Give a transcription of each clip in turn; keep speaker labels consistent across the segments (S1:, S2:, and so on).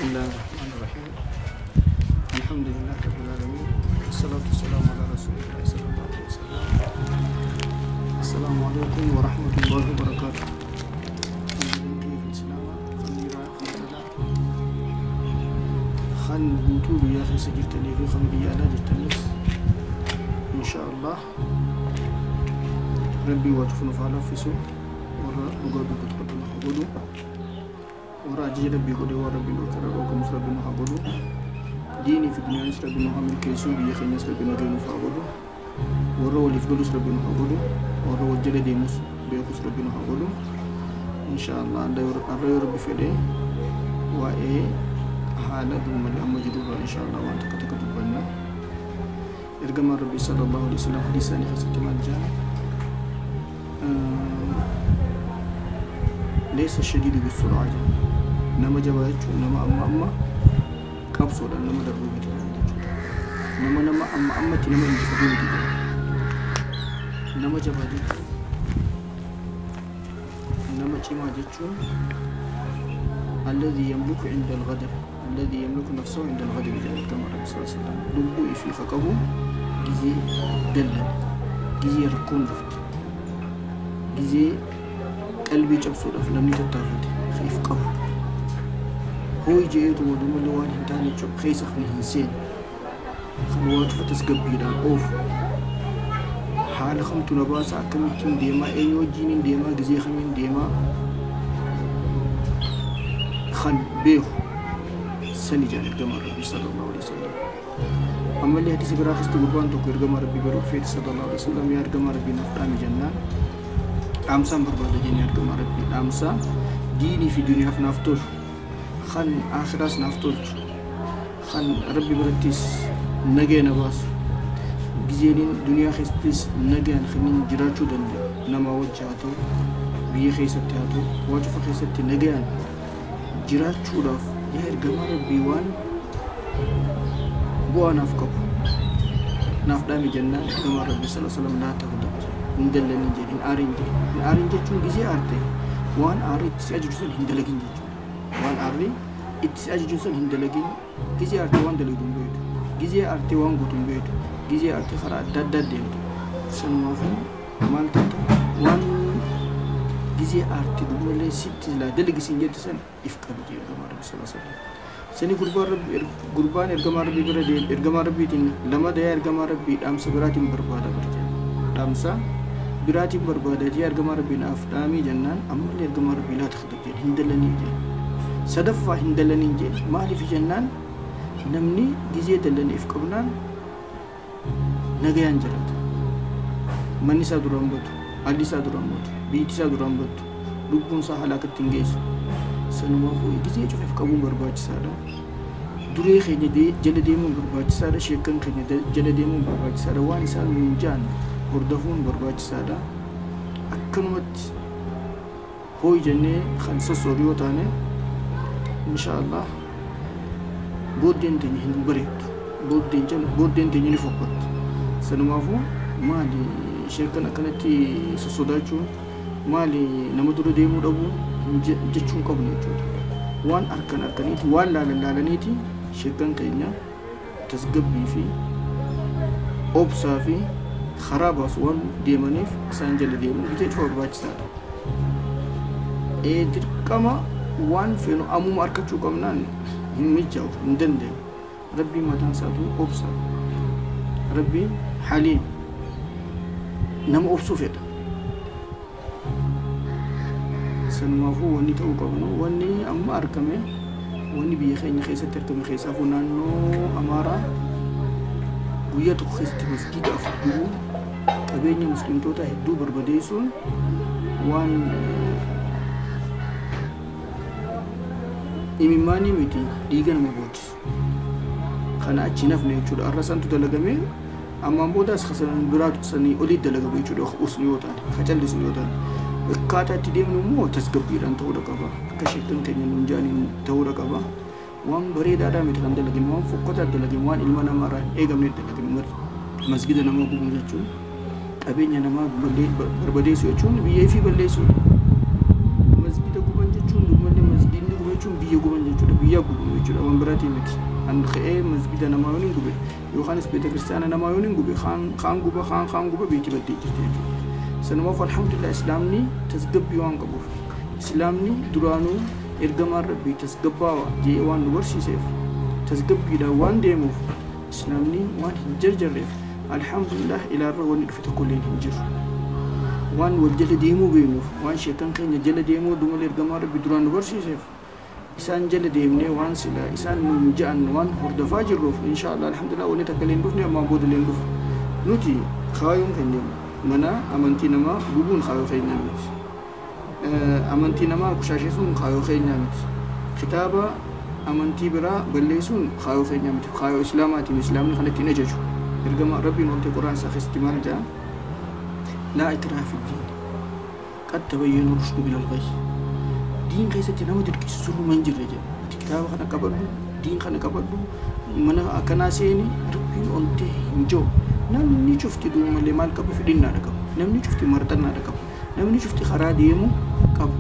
S1: بسم الله الرحمن الرحيم الحمد لله رب العالمين والصلاة والسلام على رسول الله صلى الله عليه وسلم السلام عليكم ورحمة الله وبركاته. خن guutuu biyyaa keessa jirtanii fi kan biyya alaa jirtanis insha Allah rabbii waa cufa nuuf haa laaffisu, warra dhugaa dubbatu rabbi nu haa godhu, warra ajaja rabbii godhee waan rabbiin dhorkirraa dhorkamus rabbi nu haa godhu, diinii fi duniyaanis rabbi nu haa milkeessu, biyya keenyas rabbi nagee nuuf haa godhu, warra waliif galus rabbi nu haa godhu, warra wal jala deemus beekus rabbi nu haa godhu. Insha Allah har'a yoo rabbi fedhe waa'ee haala duumallee amma jirurraa insha Allah waan takka takka dubbanna. Ergamaan rabbii sallallahu alaihi wasallam hadiisa isaanii keessatti maal jedha? Leessa shadiidu bisur'aa jedha. Nama jabaa jechuun nama amma amma qabsoodhaan nama darbuu miti jechuudha. Nama nama amma ammatti nama injifatuu miti jedha. Nama jabaa jechuun nama cimaa jechuun الذي يملك عند الغدر، الذي يملك نفسه عند الغدر جل كما رب صلى الله عليه وسلم. لبو في خقبو جزي دلل جزي ركون رفت جزي قلبي جبسو الأفلام تتافت خيف قبو هو يجي ودوم اللي وان هنتاني جب خيس خني هنسين خنوات فتسقبي دان أوف حال خمتو نباسا كمتين ديما أيو جينين ديما جزي خمين ديما خن بيخو سني جان إرجما ربي صلى الله عليه وسلم. أما اللي هدي سبرا خست قربان تو إرجما ربي بروح في صلى الله عليه وسلم يا إرجما ربي نفرام جنة أمسا برباد جن إرجما ربي أمسا ديني في دنيا في نفتور خن آخرس نفتور خن ربي برتيس نجى نباس جزيرين دنيا خستيس نجى خنين جراتشو دند نما وجهاتو بيه خيستاتو وجه خيست نجى jiraachuudhaaf yaa ergamaa rabbii waan bu'aa naaf qabu naaf dhaame jennaan ergamaa rabbii sallallahu alaihi wasallam laa taghdab hin dallanin jedhe, hin aarin jedhe. Hin aarin jechuun gizee aarte waan aarri itti si ajaju sun hin dalagin jechuudha. Waan aarri itti si ajaju sun hin dalagin. Gizee aarte waan dalagdu hin beektu, gizee aarte waan gootu hin beektu, gizee aarte karaa adda addaa deemtu. Sanumaafuu maal taata waan gizee aarte dumalee sitti laa dalagisiin jette san if qabdi ergamaa rabbi sallallahu alaihi wasallam. Sani gurbaan ergamaa rabbii bira deem ergamaa rabbiitiin lama dayaa ergamaa rabbii dhaamsa biraatiin barbaada barjaa dhaamsa biraatiin barbaada jee ergamaa rabbii naaf dhaamii jennaan ammallee ergamaa rabbii laa taghdab jedhe, hin dalanii jedhe. Sadaffaa hin dalaniin jedhe. Maaliif jennaan namni gizee dallanii if qabnaan nagayaan jiraata. Manni isaa duraan batu, alli isaa duraan batu, biyyi isaa duraan battu, lubbuun isaa halaakatti hin geessu. Sanumaafuu gizee cufa if qabuun barbaachisaadha. Duree keenya jala deemuun barbaachisaadha. Sheekkan keenya jala deemuun barbaachisaadha. Waan isaan nuun ja'an hordofuun barbaachisaadha. Akkanumatti hooyi jennee kan sossoru yoo taane insha Allah booddeen teenya hin bareeddu. Booddeen teenya ni fokkatti. Sanumaafuu maali sheekkan akkanatti sossodaachuun, maali nama dura deemuu dhabuun jechuun qabnu jechuudha. Waan harkan harkaniiti, waan laalan laalaniiti sheekkan keenya tasgabbii fi obsaa fi karaa baasu waan deemaniif isaan jala deemuun bitee cufa barbaachisaadha. Dirqama waan feenu ammuma harkachuu qabnaan hin mijaa'u, hin danda'amu. Rabbiin mataan isaatu obsa. Rabbiin haliim nama obsuu fedha. Sanumaafuu wanni ta'uu qabnu wanni amma argame wanni biyya keenya keessatti argame keessaafuu naannoo Amaaraa guyyaa tokko keessatti masgiida afur gubuu qabeenya muslimtoota hedduu barbadeessuun waan imimmaanii miti dhiiga nama boochisu. Kana achi nafne jechuudha. Har'a santu dalagamee ammaan boodaas kasan biraatu sanii olii dalagame jechuudha. Usnu yoo taane, ka callisu yoo taane. Akkaataa itti deemnu immoo tasgabbiidhaan ta'uudha qaba. Akka sheekkan keenya nuun jaaniin ta'uudha qaba. Waan bareedaadhaa miti kan dalagame, waan fokkataa dalagame, waan ilma namaarraa hin eegamne dalagame. Masgida namaa gubuu jechuun qabeenya namaa barbadeessu jechuun biyya ifii balleessuudha. Masgida guban jechuun duumallee masgidni guban jechuun biyya guban jechuudha. Guyyaa gubamu jechuudha, waan biraatii miti. An ka'ee masgida namaa yoon hin gube yookaanis beeta kiristaana namaa yoon hin gube, kaan guba, kaan guba, biitti baddee jirti jechuudha. Sanumaaf alhamdulillah, islaamni tasgabbii waan qabuuf, islaamni duraanuu ergamaan rabbii tasgabbaawa jee waan nu barsiiseef, tasgabbiidhaan waan deemuuf, islaamni waan hin jarjarreef, alhamdulillah, ilaarra wanni dhufe tokkolleen hin jiru. Waan wal jala deemuu beeknuuf, waan sheekan keenya jala deemuu dumalee ergamaan rabbi duraan nu barsiiseef, isaan jala deemnee waan sila isaan nuun ja'an waan hordofaa jirruuf, inshaallah, alhamdulillah, wanni takka illee hin dhufne, ammaan booda illee hin dhufu. Nuti kaayoon keenya mana amantii namaa gubuun kaayoo keenyaa miti. Amantii namaa kushaasheessuun kaayoo keenyaa miti. Kitaaba amantii biraa balleessuun kaayoo keenyaa miti. Kaayoo islaamaatiin islaamni kan ittiin ajaju. Ergama rabbiin wanta quraan isaa keessatti maal jedha? Laa ikraaha fi diin. Qad tabayyana rushdu minal ghayy. Diin keessatti nama dirqisiisuun numa hin jirre jedha. Ati kitaaba kana qabadhu, diin kana qabadhu, mana akkanaa seeni, rabbiin ol ta'e hin jiru. Namni cufti duumallee maal qaba? Fedhinnaadha qaba. Namni cufti marxannaadha qaba. Namni cufti karaa deemu qaba.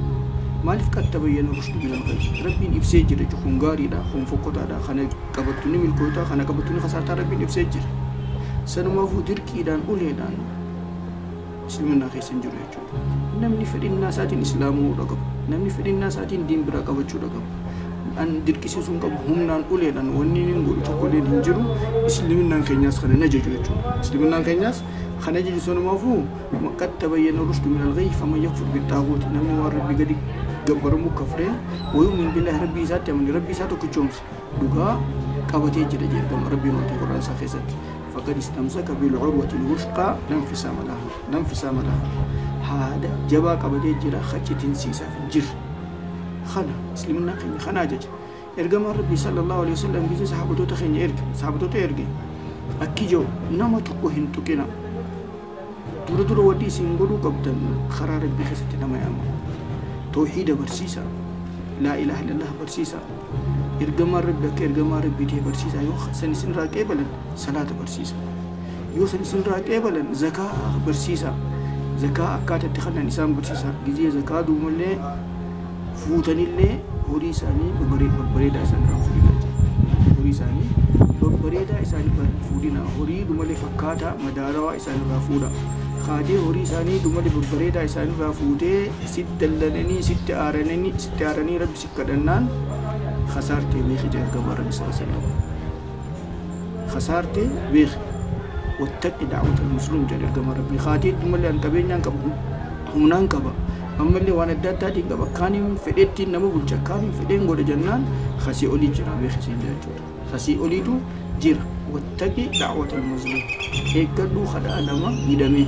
S1: Maaliif? Qad tabayyana rushdu minal ghayy. Rabbiin ibsee jira jechuun kun gaariidha, kun fokkotaadha, kana qabattu ni milkooyta, kana qabattu ni kasaartaa, rabbiin ibsee jira. Sanumaafuu dirqiidhaan uleedhaan islaminaa keessa hin jiru jechuudha. Namni fedhinnaa isaatiin islaamuudha qaba. Namni fedhinnaa isaatiin diin biraa qabachuudha qaba. An dirqisiisuun qabu, humnaan uleedhaan wanni inni godhu tokkolleen hin jiru. Islaminaan keenyaas kana hin ajaju jechuudha. Islaminaan keenyaas kana ajaju. Sanumaafuu qad tabayyana rushdu minal ghayy faman yakfur bixaaguuti, namni waan rabbi gadi gabbaramu kafree, wayu'min billaahi, rabbii isaatti amane, rabbii isaa tokkichoomse, dhugaa qabatee jira jedhama rabbiin wanta quraan isaa keessatti. Faqad istamsaka bil'urwati lwusqaa lanfisaama laha, lanfisaama laha, haada jabaa qabatee jira, hachitinsiisaaf hin jirre. Kana islaminaan keenya kana ajaja. Ergamaan rabbii sallallahu alaihi wasallam gisee sahaabatoota keenya erge, sahaabatoota erge, akki jiru nama tokko hin tuqina. Dura dura wanti isin godhuu qabdan karaa rabbii keessatti nama yaama, tawhiida barsiisa, laa ilaaha illallah barsiisa, ergamaan rabbi akka ergamaa rabbii ta'e barsiisa. Yoo san isin irraa qeebalan, salaata barsiisa. Yoo san isin irraa qeebalan, zakaa barsiisa, zakaa akkaataa itti kennan isaan barsiisa. Gizee zakaa duumallee fuutanillee horii isaanii babbareedaa isaan irraa fuudhinaa jira. Horii isaanii babbareedaa isaan irraa fuudhina, horii dumalee fakkaataa madaalawaa isaan irraa fuudha. Kaatee horii isaanii dumalee babbareedaa isaan irraa fuutee sitti dallananii, sitti aaranii rabbi si kadhannaan kasaartee beeki jira ergamaa rabbi sallallahu alaihi wasallam. Kasaartee beeki. Wattaqi da'wata al-mazluum jedha ergamaa rabbii. Kaatee dumalee an qabeenyaan qaba, humnaan qaba, ammallee waan adda addaatiin qaba, kaaniin fedheettiin nama bulcha, kaaniin fedheen godha jennaan, kasii olii jira beeki siin jechuudha. Kasii oliitu jira. Wattaqi da'wata al-mazluum, eeggadhu kadhaa nama miidhamee,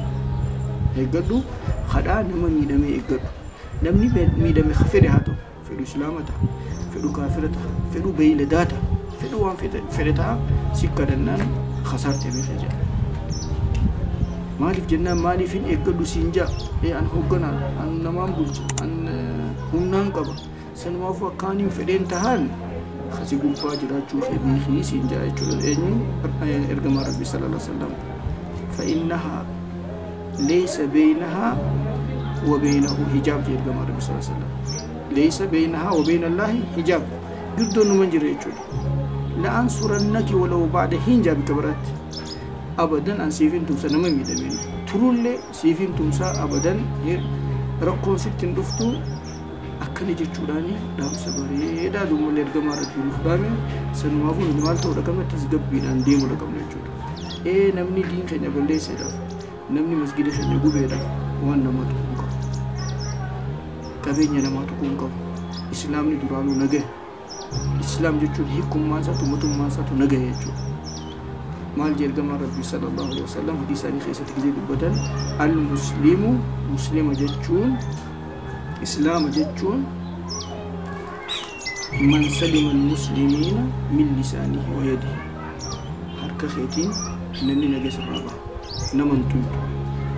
S1: eeggadhu kadhaa nama miidhamee eeggadhu. Namni miidhame ka fedhe haa ta'u, fedhu islaama ta'a, fedhu kaafira ta'a, fedhu beeyladaa ta'a, fedhu waan fedhe ta'a, si kadhannaan kasaartee beekee jedha. Maaliif jennaan, maaliifin eeggadhu siin jaa? Ee, an hoogganaan, an namaan bulcha, an humnaan qaba, sanumaafuu akkaaniin fedheen tahaan, kasi gubbaa jiraachuu kee beekii siin jaa jechuudha. Eenyu? Ergamaa rabbii sallallahu alaihi wasallam. فإنها ليس بينها وبينه حجاب jee ergamaa rabbii sallallahu alaihi wasallam. ليس بينها وبين الله حجاب, girdoon numa jira jechuudha. لأنصرنك ولو بعد حين jaa bika biraatti. Abadan an siifin tumsa, nama miidhameen turullee siifin tumsaa, abadan rakkoon sitti hin dhuftu, akkana jechuudhaani dhaamsa bareedaa duumallee ergamaa rabbii nuuf dhaame. Sanumaafuu nuti maal ta'uu qabna? Tasgabbiidhaan deemuu qabna jechuudha. Ee, namni diin keenya balleesseedhaaf, namni masgida keenya gubeedhaaf, waan namaa tuquu hin qabu, qabeenya namaa tuquu hin qabu. Islaamni duraanuu nagaya. Islaam jechuun hiikummaan isaatu mootummaan isaatu nagaya jechuudha. Maal jee ergamaan rabbii sallallahu alaihi wasallam hadiisa isaanii keessatti gisee dubbatan? Al-muslimu, muslima jechuun, islaama jechuun, man salima al-muslimiina min lisaanihi wa yadihi. Harka keetiin namni naga sirraa baha, naman tuytu,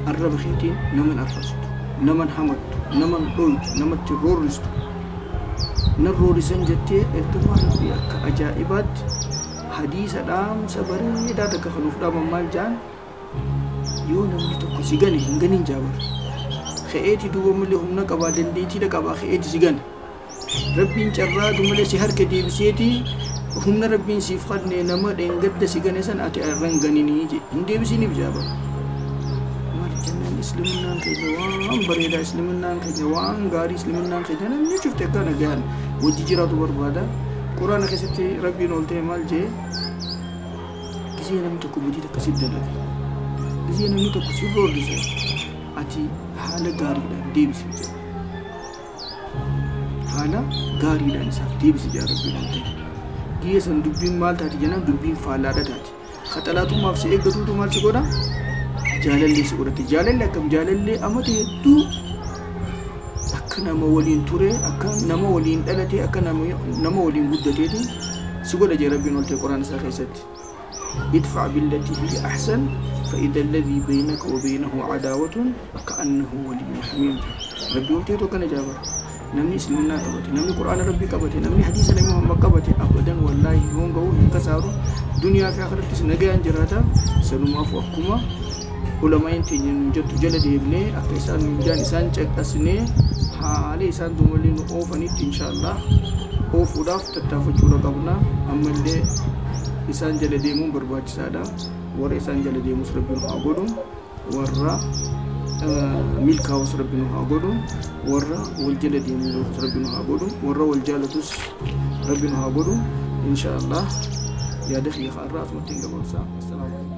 S1: arraba keetiin naman arrabsitu, naman hamattu, naman dhoytu, namatti roorristu, nan roorrisan jettee. Ergamaa rabbii akka ajaa'ibaatti hadiisa dhaamsa bareedaa takka kan nuuf dhaaman maal jaan? Yoo namni tokko si gane hin ganin jaabar. Ka'eeti duuba malee humna qabaa, dandeettiidha qabaa, ka'eeti si gane. Rabbiin carraa malee si harka deebiseeti humna Rabbiin siif qadne nama dheengadda si gane san ati irra hin ganinii je hin deebisiniif jaaba. Maal jennaan, islaminaan keenya waan bareedaa, islaminaan keenya waan gaarii, islaminaan keenya namni cufte akka nagaan wajji jiraatu barbaada. Quraana keessatti Rabbiin ol ta'e maal jee? Gisee namni tokko badii takka si dalage, gisee namni tokko si roorrise, ati haala gaariidhaan deebisi jedha. Haala gaariidhaan isaaf deebisi jedha Rabbiin ol ta'e. Giyya san dubbiin maal taati jennaan, dubbiin faallaadha taati. Kaxalaatummaaf si eeggatuutu maal si godha? Jaalallee si godhate. Jaalalli akkam? Jaalallee amata hedduu akka nama waliin ture, akka nama waliin dhalate, akka nama waliin guddateeti si godha jee Rabbiin ol ta'e quraan isaa keessatti. ادفع بالتي هي أحسن فإذا الذي بينك وبينه عداوة كأنه ولي حميم. Rabbi ol ta'e tokko jaaba. Namni islaminaa qabate, namni quraana Rabbii qabate, namni hadiisa Nabi Muhammad qabate, abadan wallaahi yoon ga'u hin kasaaru, duniyaa fi akhirattis nagayaan jiraata. Sanumaaf akkuma ulamaa'in teenya nu jettu jala deemnee, akka isaan nu jaan isaan caqasnee, haala isaan duumallee nu oofanitti inshaallah oofuudhaaf tattaafachuudha qabna. Ammallee isaan jala deemuun barbaachisaadha. Warra isaan jala deemus Rabbi nu haa godhu, warra milkaa'us Rabbi nu haa godhu, warra wal jala deemus Rabbi nu haa godhu, warra wal jaalatus Rabbi nu haa godhu inshaallah. Yaada kiyya irraa asumatti hin gabaabsa. Assalaamu.